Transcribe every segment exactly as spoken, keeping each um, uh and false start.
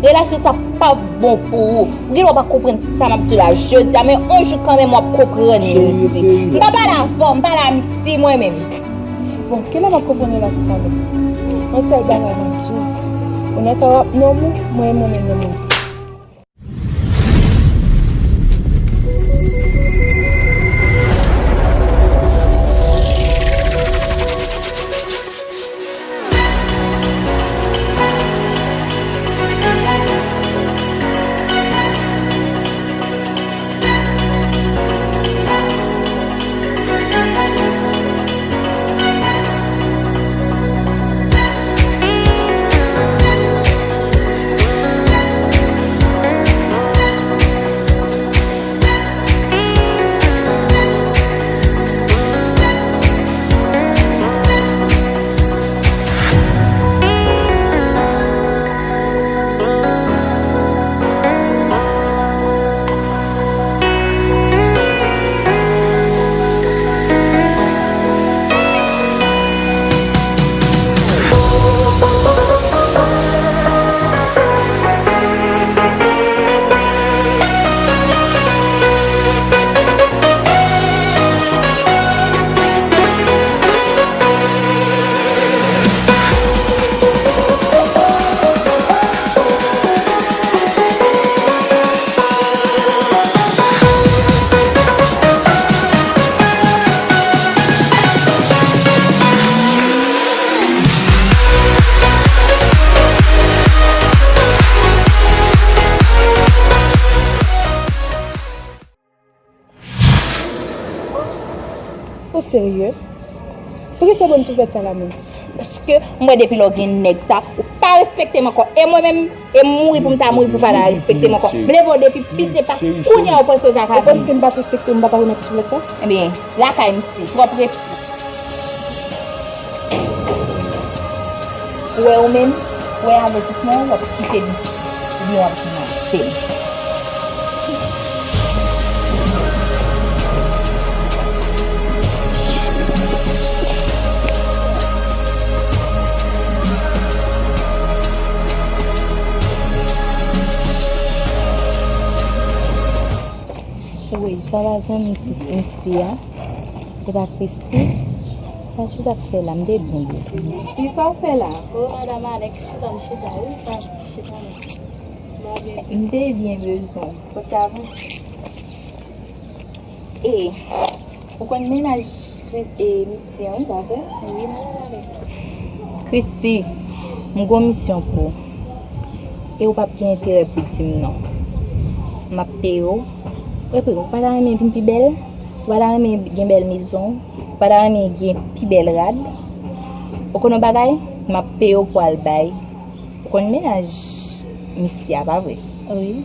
Relasyon sa p ap bon pou ou. Ou gen dwa pa konprann sa m ap di w la jodi a, men yon jou kanmenm w ap konprann li, Misty. M pa pale avè w, m pale a Misty mwen menm. Bon, kilè m ap konprann relasyon sa menm? Yon sèl bagay m ap di w. Ou nan ka w ap nonm ou, mwen menm mwen nan nonm mwen. Ou serye? Poukisa w ban m souflèt sa la menm? Paske m wè depi lè w gen nèg sa, ou pa respekte m ankò. E mwen menm, e mouri pou m ta mouri pou w pa ta respekte m ankò. M leve w depi piti epa kounye a ou panse w ta ka viv. Ou panse si m pa t respekte w, m pa ta remèt ou souflèt sa? Ebyen, lakay m se twòp repli. Ou wè ou menm, ou wè avètisman an, w ap kite m. Oubyen w ap di non, se m. Wi, sa pa zanmi Christie a? Se pa Christie? Sa l chita fè la, m te byen bezwen. Kisa w fè la? O, madanm Alex, chita, m chita, wi, pa chita non. M te byen bezwen. Kot sa bon? E, ou konn mennaj Chris-, e, Misty an, wi, pa vre? Wi, madanm Alex. Christie, m gon misyon pou ou. E ou p ap gen enterè pou di m non. M ap peye w. Epi, ou pa ta renmen vin pi bèl? Ou pa ta renmen gen bèl mezon? Ou pa ta renmen gen pi bèl rad? Ou konn yon bagay? M ap peye w pou al bay. Ou konn mennaj Misty a, pa vre? Wi.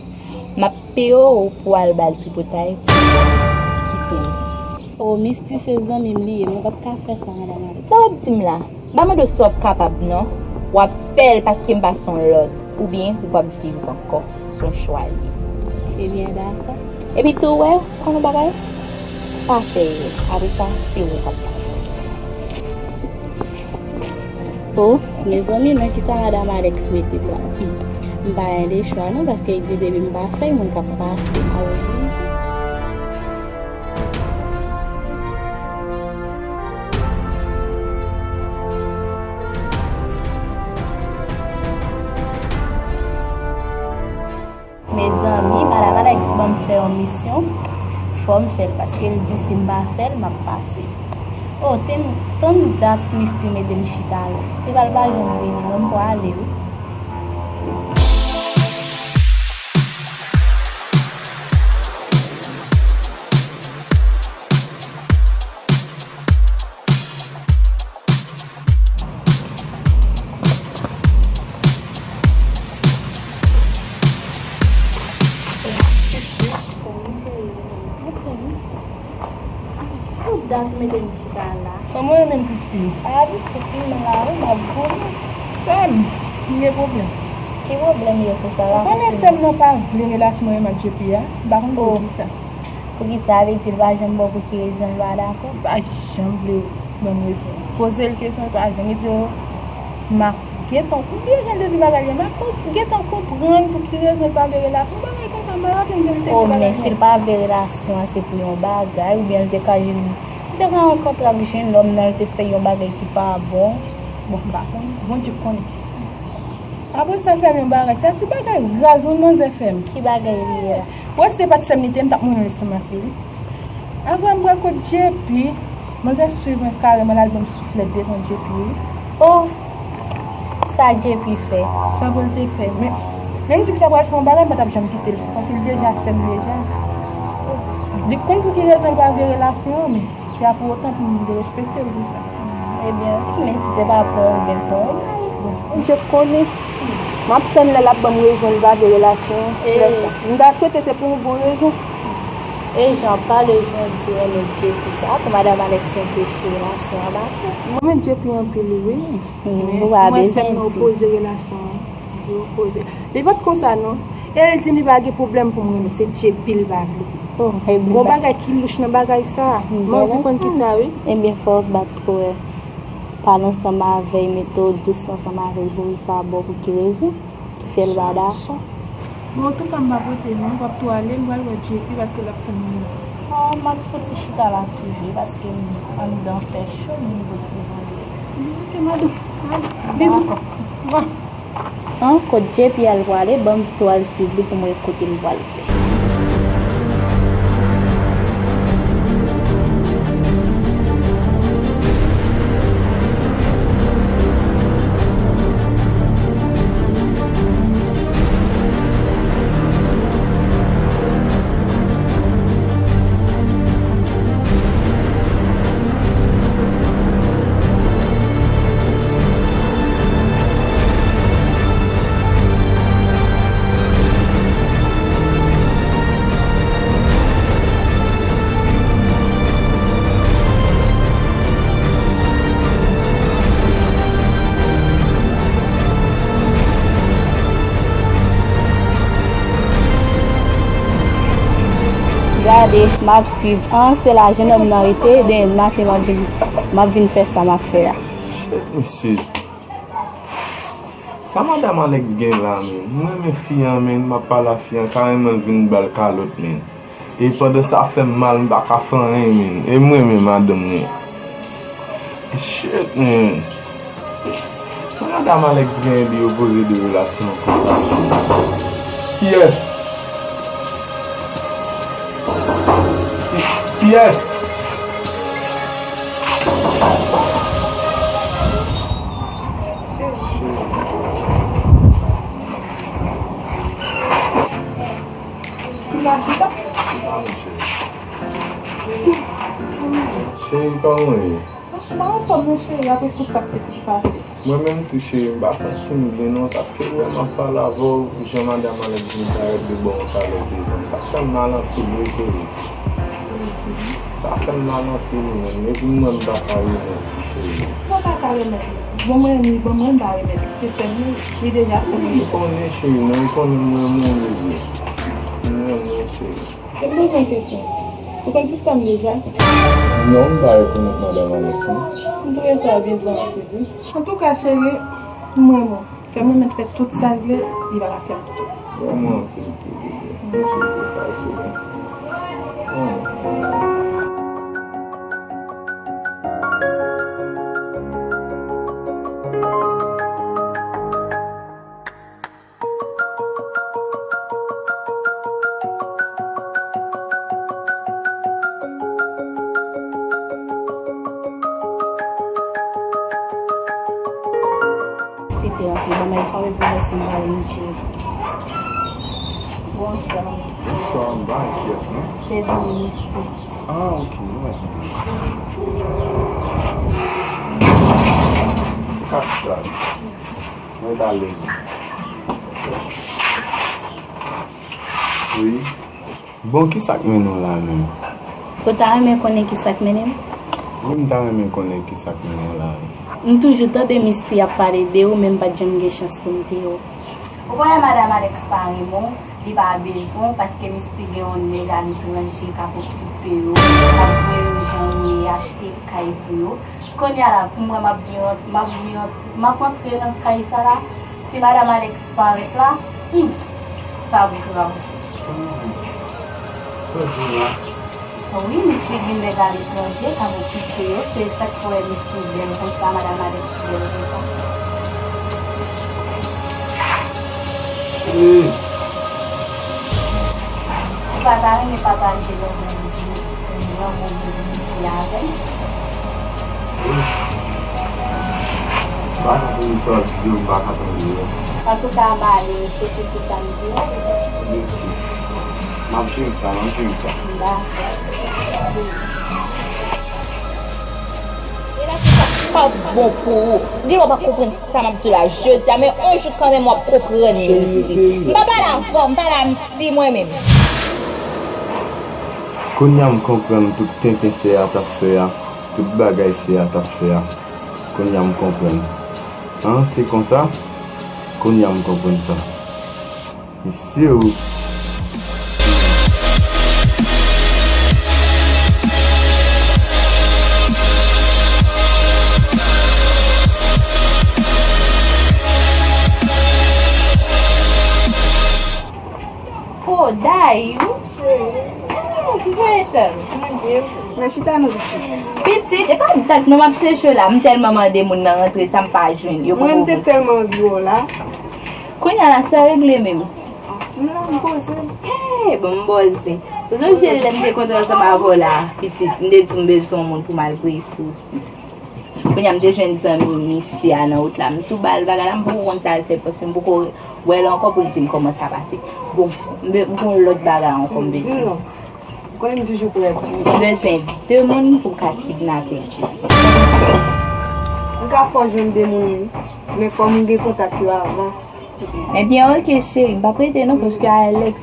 M ap peye w pou al ba l tripotay. Kite Misty. O, Misty se zanmi m li ye, mwen p ap ka fè sa, madanm Alex. Sa w ap di m la? M pa mande w si w ap kapab non. W ap fè l paske m pa se yon lòt. Oubyen ou p ap viv ankò. Se yon chwa l ye. Ebyen, dakò. Epi tou, w wè, se yon bagay. Pa fè erè. Apre sa, se ou k ap pase. O, mezanmi, nan kisa madanm Alex mete m la? Hmm. M pa gen de chwa non, paske li di depi m pa fè l, mwen k ap pase, m oblije. Mezanmi, madanm Alex ban m fè yon misyon, fò m fè l, paske l di si m pa fè l, m ap pase. O, tann, tann dat Misty mete m chita la. Epa l pa janm vini non, m pwale wi. Pou dat mete m chita la. Kòman yo menm Christie? A, pitit, m la wi, m ap goumen. Sè m, m gen pwoblèm. Ki pwoblèm yo konsa la? Ou konnen sè m nan pa vle relasyon mwen menm ak J P a? M pa konn poukisa. Poukisa? Vle di l pa janm ba w pou ki rezon l pa dakò? Li pa janm vle ban m rezon. Poze l kesyon, li pa janm. Li di, o, m ap Gentan, ou byen jan l te di bagay yo, m ap kon-, gentan konprann pou ki rezon l pa vle relasyon. Yon bagay konsa, m pa rapele m te di bagay sa. Oh, men si l pa vle relasyon an, se pou yon bagay, oubyen l te ka jis, li te ka rankontre ak jennòm nan, li te fè yon bagay ki pa bon. Bon, m pa konnen. Bondye konnen. Apre sa, l fè m yon bagay. Se ti bagay raz yon manzè fè m. Ki bagay li ye a? Wè, si te pa t sè m li te ye, m t ap mouri nan lestomak li, wi. Apre m pral kot J P, manzè swiv mwen kareman, l al ban m souflèt devan J P, wi. Oh, sa J P fè? Sa pou l te fè? Men, menm si m ta pral fè yon bagay, m pa t ap janm kite l, paske l deja sè m deja. Li konn pou ki rezon l pa vle relasyon an, men se pa pou otan pou m derespekte l pou sa. Ebyen, wi, men si se pa pou yon byen, pou yon mal. Bondye konnen. M ap tann lè l ap ban m rezon li pa vle relasyon an. Lè sa. M ta swete se pou yon bon rezon. E jan pale jan di renmen J P sa, pou madanm Alex enpeche relasyon an mache. Mwen renmen J P anpil, wi. Men ou pa mwen sè m bezwen nan di. Opoze relasyon an. Li opoze. Li pa t konsa, non. E l di m li pa gen pwoblèm pou m renmen, se J P l pa vle. Oh, ebyen. Gon bagay ki louch nan bagay sa. M anvi konn kisa, wi. Ebyen, fò w bat kou, eh. Pale ansanm avè l, mete w dous ansanm avè l pou l pa ba w pou ki rezon ki fè l pa dakò. Bon, antouka, m pa pote non, m p ap tou ale, m pral wè J P paske l ap tann mwen. Oh, m ap fouti chita la toujou, paske m anndan fè cho, m vin pote vande. Ok, madanm. Bizou. Bon. An, kot J P al pwale, ban m tou al swiv li pou m wè kote l pwal fè. Gade, m ap swiv. An, se la jennonm nan rete, demen maten m ap vin, m ap vin fè sa m ap fè a. Shit, mesye. Sa madanm Alex gen la, men? M renmen fi an, men. M ap pale a fi an, kareman l vin ba l kalòt, men. E pandan sa fè m mal, m pa ka fè anyen, men. E m renmen madanm mwen. Shit, men. Sa madanm Alex gen li opoze de relasyon konsa? Kiyès? Kiyès? Chita, chita. Cheri, kòman w ye? M pa anfòm non, cheri, apre tout sa k te fin pase. Mwen menm tou, cheri, m pa santi m byen non, paske ou wè m ap pale avè w, jan madanm Alex vin parèt li ba w yon kalòt devan m, sa fè m mal anpil wi, cheri. Sa fè m mal anpil, menm. Epi m wè m pa ka remèt li, cheri. Ou pa ka remèt li. Bon, mwen, ni bon, mwen, m pa remèt li. Se sè m li, li deja sè m li. M konnen, cheri, mwen, m konnen mwen renmen w, bebe. Mwen renmen w, cheri. Epi m poze yon kesyon. Ou konn sistèm deja? Non, m pa rekonèt madanm Alex, non. M twouve sa bizar anpil, wi. Antouka, cheri, m renmen w. Sè mwen mèt fè tout sa l vle, li pa ka fè anyen. Vrèman anpil tou, bebe. M swete sa, cheri. Mwen. Tete anpil, ban m al fòme pou mwen si m pa vin tcheke. Bonswa. Bonswa, m pa wè kiyès non. Se Dominique. Ah, ok, mwen wè kiyès. Kapital. Mwen ta lèz. Wi. Bon, kisa k mennen w la menm? Ou ta renmen konnen kisa k mennen m? Wi, m ta renmen konnen kisa k mennen w la, wi. M toujou tande Misty ap pale de ou, men m pa t janm gen chans pou m te wè w. Ou konnen madanm Alex pa renmen w, li pa bezwen w, paske Misty gen yon nèg aletranje k ap okipe yo, k ap voye yo jan yo ye, achte kay pou yo. Kounye a la, pou mwen, m ap byen rant-, m ap byen rant-, m ap rantre nan kay sa la. Si madanm Alex parèt la, hmm, sa ap grav. Sa w di la? Wi, Miss Pig vin nèg aletranje k ap okipe yo. Se sa k fè Miss Pig bèl konsa, madanm Alex bèl konsa. Ou pa ta renmen pataje lanmou, lanmou misye avè m? M pa ka tande sa w ap di yo, m pa ka tande yo. Antouka, m ale reflechi sou sa m di yo. Ok. M ap jere sa, m ap jere sa. Dakò. Pa bon pou ou. Li w ap konprann sa m ap di w la jodi a, men yon jou kanmenm w ap konprann li. M pa pale avè w, m pale a m di mwen menm. Kounye a m konprann tout tenten sè a t ap fè a, tout bagay sè a t ap fè a. Kounye a m konprann. An, se konsa? Kounye a m konprann sa. Mesye o. Oh, Dayou. Cheri. Oh, ki jwe sè m? Mwen byen. Mwen chita non, pitit. Pitit, e pa dat non m ap chèche w la. M tèlman mande moun nan rantre, sa m pa jwenn. Yo poko vin. Mwen, m te tèlman anvi wè w la. Kounye a la, sa regle menm? M la, m poze. Hey, bon, m poze. Ou sonje lè m te kontre ansanm avè w la, pitit, m te di w m bezwen yon moun pou m al prese w. Kounye a, m te jwenn zanmi misye a nan wout la. M tou ba l bagay la, m poko konn sa l fè, paske m poko wè l ankò pou l di m kòman sa pase. Bon, m be-, m gon lòt bagay ankò m bezwen. Di non. Ou konnen m toujou prè pou ou. M bezwen de moun pou m ka kidnape. M ka fè w jwenn de moun, wi. Men fò m gen kontak yo avan. Ebyen, oke, cheri, m p ap rete non, paske Alex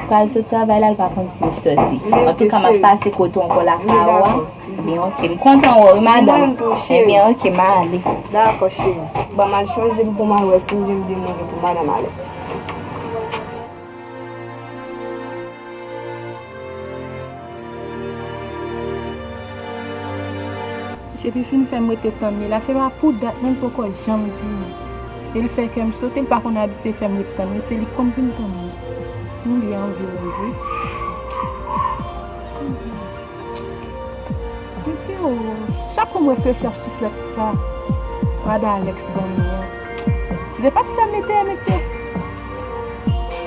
pral sot travay la, l pa konn si l sòti. Antouka, m ap pase kote w ankò lakay ou a. Ebyen, oke, m kontan wè w, wi, madanm. Mwen tou, cheri. Ebyen, oke, m ale. Dakò, cheri. Ban m al chanje pou m al wè si m gen de moun pou madanm Alex. Misye te fin fè m rete tann li la, se pa pou dat non, l poko janm vini. E l fè kè m sote, l pa konn abitye fè m ret tann li, se li k konn vin tann mwen. M byen anvi wè l wi. Mesye o, chapo m reflechi ak souflèt sa madan Alex ban mwen an. Se te pa t sè m li te ye, mesye.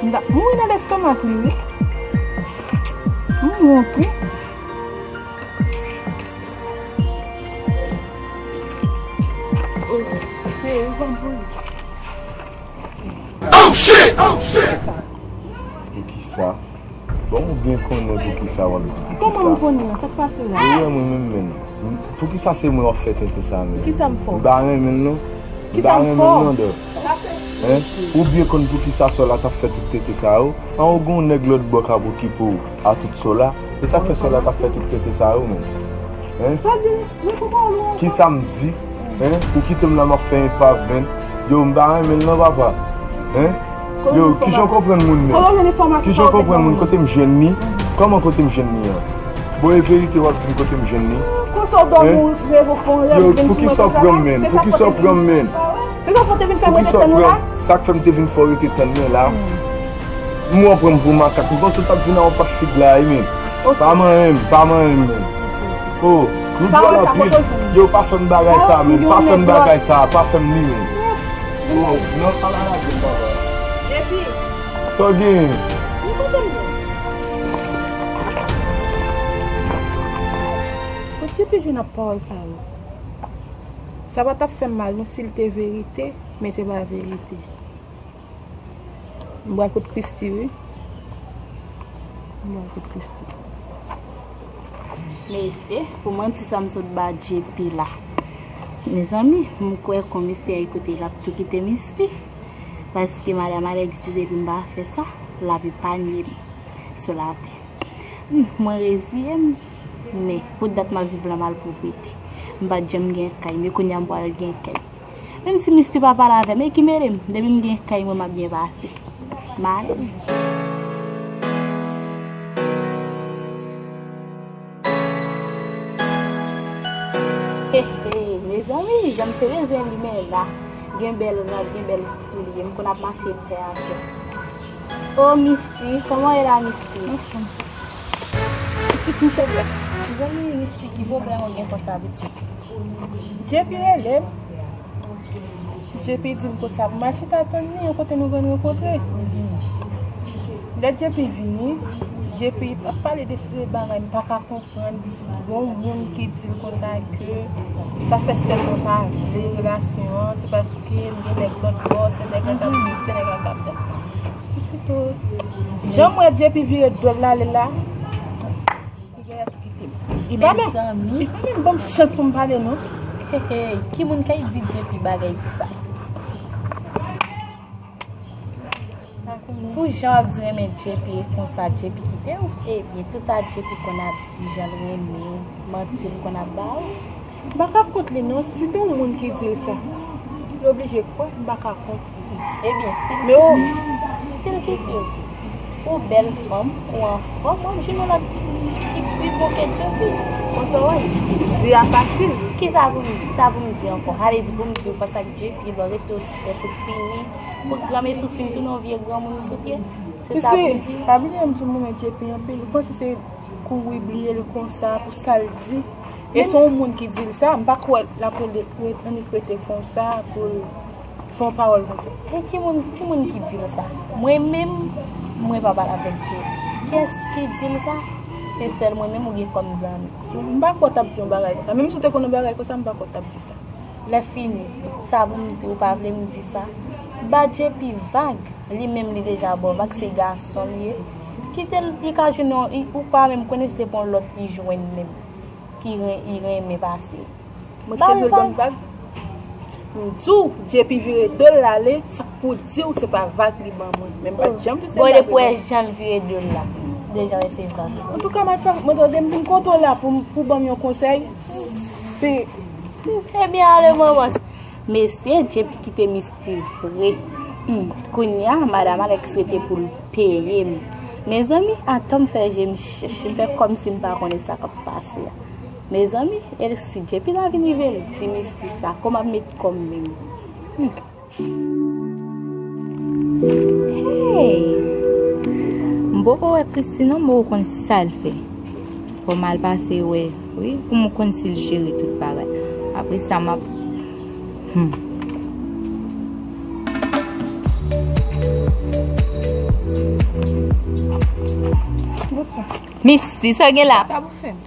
M t ap mouri nan lestomak li wi. M wont wi. Oh, mesye, ou ban m pou li. Oh shit! Oh shit! Poukisa? Bon, ou byen konnen poukisa w ap di poukisa. Kòman m konnen an? Sa k pase la? Ou wè mwen menm menm. Poukisa se mwen w ap fè tenten sa menm? Kisa m fè w? M pa renmen l non. Kisa m fè w? M pa renmen l non, dò. Hein? Ou byen konn poukisa Sòla t ap fè tout tenten sa yo? An, ou gen yon nèg lòt bò k ap okipe w a tout Sòla? E sa k fè Sòla t ap fè tout tenten sa yo menm? Hein? Sa di, repran pawòl ou ankò. Kisa m di? Hein? Ou kite m la, m ap fè enpav, menn. Yo, m pa renmen l non, papa. Hein? Yo, kijan w konprann moun menm? Kijan w konprann moun? Kote m jwenn li? Kòman kote m jwenn li an? Bon, e verite w ap di m kote m jwenn li? Konsa w dòmi, w reve w fè yon rèv, yo, poukisa w pran m menn? Poukisa w pran m menn? Se sa fò te vin fè m rete tann ou la? Sa k fè m te vin fè w rete tann mwen la? M wè w pran m pou makak. M panse w t ap vin ak yon pach fig la, wi, men. Pa manyen m, pa manyen m, men. Oh, nou dwòl anpil. Yo, pa fè m bagay sa, men. Pa fè m bagay sa, pa fè m li, men. Oh, non, pa la lage m, papa. Depi. Sa w genyen? Ni kote m ye. Kot J P jwenn ak pawòl sa yo? Sa pa t ap fè m mal non si l te verite, men se pa verite. M pral kot Christy wi. M pral kot Christy. Mesye, pou manti sa m sot ba J P la. Mezanmi, m kwè komisè Ekote l ap tou kite Misty. Paske madanm Alex di depi m pa fè sa, l ap epanye m sou latè. Hmm, mwen reziye m, men pou dat m ap viv lan malpwòpte. M pa t janm gen kay, men kounye a m pral gen kay. Menm si Misty pa pale avè m, e ki mele m? Depi m gen kay mwen, m ap byen pase. M alèz. He, he, Zanmi, jan m te bezwen li, men la, gen bèl rad, gen bèl soulye, m konn ap mache pè avè. O, Misty, comment est la, Misty? Pitit m te bèl. Zanmi, Misty, ki pwoblèm ou gen konsa, pitit? J P rele m. J P di m konsa pou m al chita tann li yon kote nou konn rankontre. Lè J P vini, J P ap pale de se bagay m pa ka konprann. Gon moun ki di l konsa ke sa fè sè mwen pa vle relasyon an, se paske m gen nèg lòt bò, se nèg la k ap di, se nèg la k ap dat. Pitit o, jan m wè J P vire do l ale la, li genlè tou kite m. Li pa menm, li pa menm ban m chans pou m pale non. Hey, hey, ki moun k ap di J P bagay sa? Pou jan w ap di renmen J P konsa, J P kite w? Ebyen, tout sa J P konn ap di, jan l renmen w, manti l konn ap ba w. M pa ka kont li non, si te yon moun ki di l sa, li oblije kwè, m pa ka kont li. Ebyen, si l kite w, si l kite w, ou bèl fanm, ou anfòm, w ap jwenn yon lòt ki pi bon ke J P. Konsa w wè, di a fasil. Kisa pou m, sa pou m di ankò? Ale di pou m di w konsa J P, lè w rete w chèch ou fini, pou granmesi w fin tounen yon vye granmoun sou pye. Se sa pou m di. Pa bliye m di w m renmen J P anpil. Ou panse se kouri bliye l konsa pou sa l di? E se yon moun ki di l sa, m pa kwè l ap rele, re-, annik rete konsa pou l fè yon pawòl konsa. E ki moun, ki moun ki di l sa? Mwen menm, mwen pa pale avèk J P. Kiyès ki di l sa? Se sèl mwen menm ou gen kòm zanmi. M pa kwè w t ap di yon bagay konsa. Menm si w te konn yon bagay konsa, m pa kwè w t ap di sa. Lè fini, sa pou m di, ou pa vle m di sa. Ba J P vag, li menm li deja ba w vag, se gason l ye. Kite l, li ka jwenn yon, li, ou pa menm konnen se pa yon lòt li jwenn menm, ki ren-, li renmen pase. Mwen te jwe l ban m vag. M di w, J P vire do l ale, sa k pou di w se pa vag li ban mwen. Men m pa t janm di se vag li ban mwen. Bon, depi w wè jan l vire do l la, deja wè se vag. Antouka, m al fè, mwen tande m vin kote w la pou, pou ban m yon konsèy. Se Ebyen, ale manman. Mesye, J P kite Misty vre. Hmm, kounye a, madanm Alex rete pou l peye m. Mezanmi, atò m fè je m chèche, m fè kòmsi m pa konnen sa k ap pase a. Mezanmi, e si J P ta vin rive l di Misty sa, kòman m ap met kò m menm? Hmm. Hey! M poko wè Christy non, m poko konn sa l fè. Fò m al pase wè, wi, pou m konn si l jere tout bagay. Apre sa, m ap, hmm. Misty, sa w gen la? Sa pou fè m?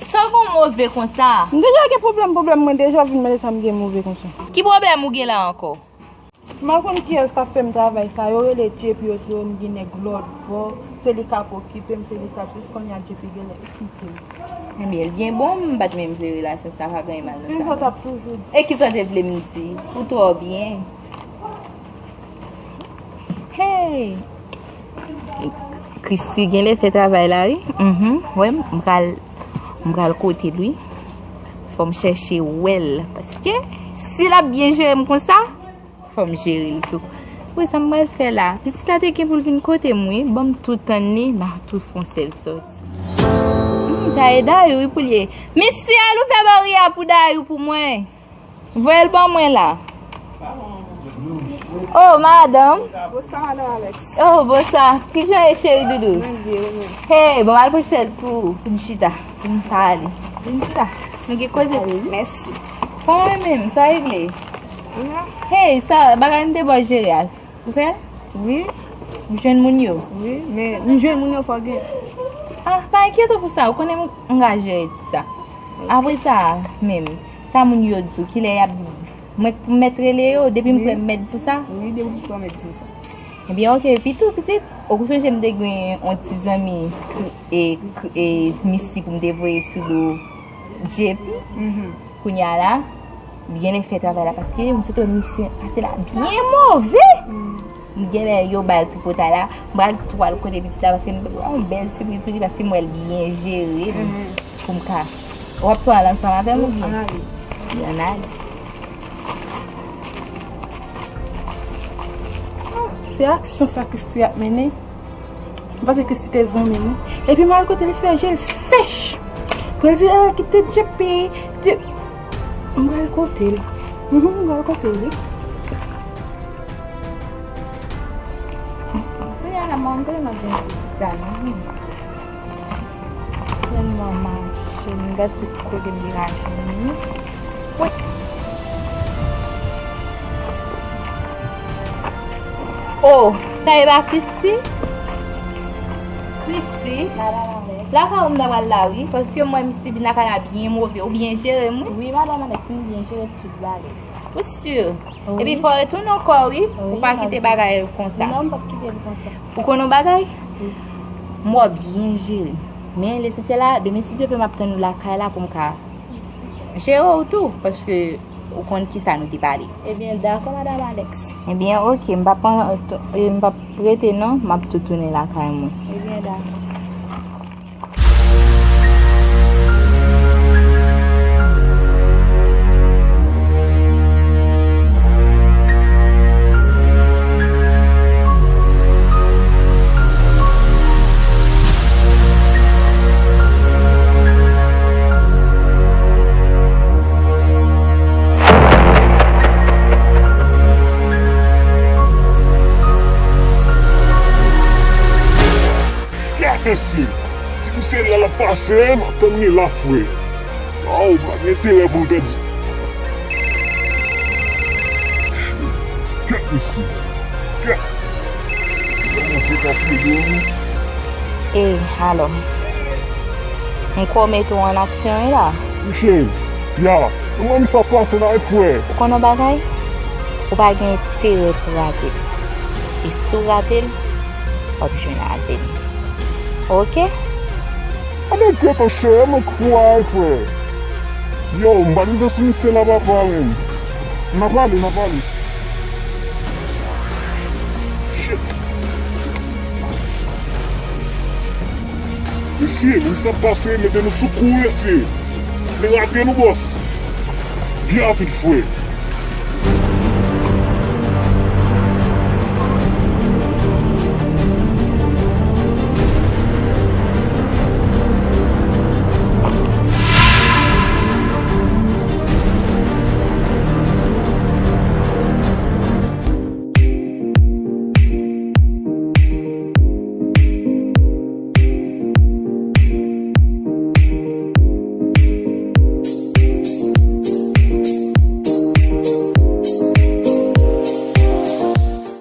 Sa w gon move konsa? M deja gen pwoblèm, pwoblèm mwen deja vin mande sa m gen move konsa. Ki pwoblèm ou gen la ankò? M pa konn kiyès k ap fè m travay sa. Yo rele J P, yo di yo m gen nèg lòt bò. Se li k ap okipe m, se li k ap, jis kounye a J P genlè kite m. Ebyen, l byen bon, m pa t menm vle relasyon sa, pa gen anyen mal nan sa. Se sa w t ap toujou di. E kisa w te vle m di? Ou twò byen. Hey! Christy genlè fè travay la, wi. Mhm. Wè, m pral, m pral kote l, wi. Fò m chèche wè l. Paske si l ap byen jere m konsa, fò m jere l tou. Wi, sa m pral fè la? Pitit la te gen pou l vin kote m, wi. Ban m tou tann li, n a tou fè yon sèl sòti. Hmm, sa e Dayou, wi, pou l ye. Misty, al ouvè baryè pou Dayou pou mwen. Voye l ban mwen la. Oh, madanm. Bonswa, madanm Alex. Oh, bonswa. Kijan e, cheri doudou? Mwen byen, ou menm? Hey, bon, al pran chèz pou, pou n chita, pou n pale. Vin chita. Nou gen koze. Mèsi. Kòman w menm? Sa regle? Wi. Hey, sa, bagay m te ba w jere a. Ou fè l? Wi. Ou jwenn moun yo? Wi, men m jwenn moun yo fò gen. Ah, pa enkyete w pou sa, ou konnen m, m ka jere tout sa. Apre sa, menm, sa moun yo di w, kilè y ap, mwen k mèt rele yo, depi m kwè m mèt di sa? Wi, depi m kwè w mèt di sa. Ebyen, oke, epi tou, pitit, ou sonje m te gen yon ti zanmi, kri-, e, kri-, e, Misty pou m te voye sou do J P? Mhm. Kounye a la, li genlè fè travay la paske m sot wè misye pase la byen move. M genlè yo ba l tripotay la, m pral tou al kote pitit la paske m gen yon bèl sipriz pou li paske m wè l byen jere pou m ka. W ap tou al ansanm avè m oubyen? Ann ale. Ann ale. Se aksyon sa Christy ap mennen. M panse Christy te zanmi m wi. Epi m al kote li fè je l sèch. Prezida kite J P, di, M pral kote l. Mhm, m pral kote l, wi. Kounye a la, mwen, m tèlman byen sezi sa, non. Tèlman mache, m gad tout kote m te ka jwenn li. Wi. Oh, sa e pa Christy? Christy? Madame Alex. Lakay ou m ta pral la, wi, paske m wè misye vin lakay la byen move. Ou byen jere m, wi. Wi, Madame Alex, m byen jere tout bagay. Ou si? Wi. Epi fò w retounen ankò, wi. Wi, m ap vini. Ou pa kite bagay konsa. Non, m p ap kite l konsa. Ou konn yon bagay? Wi. M wè w byen jere. Men lesansyèl la, demen si Dye vle, m ap tann ou lakay la pou m ka jere w tou, paske ou konn kisa nou te pale. Ebyen, dakò, Madame Alex. Ebyen, oke, m p ap pran, e, m p ap rete non, m ap tou tounen lakay mwen. Ebyen, dakò. Gade mesye, ti mesye la l ap pase, m ap tann li la, frè. Oh, pa gen enterè pou l pèdi. Gade mesye, gade. Gade mesye k ap rele w. E, alò, m kwè w mete w an aksyon, wi, la. Wi, cheri, ya, mwen menm sa pase la, wi, frè. Ou konn yon bagay? Ou pa gen enterè pou rate l. E si w rate l, w ap jwenn avè m. Oke? Ann, oke, frè, mwen kwè, frè. Yo, m pa rive sou misye la, papa, menm. N a pale, n a pale. Shit. Mesye, men sa k pase, mete nou sou kou, mesye. Li rate nou, bòs. Byen rapid, frè.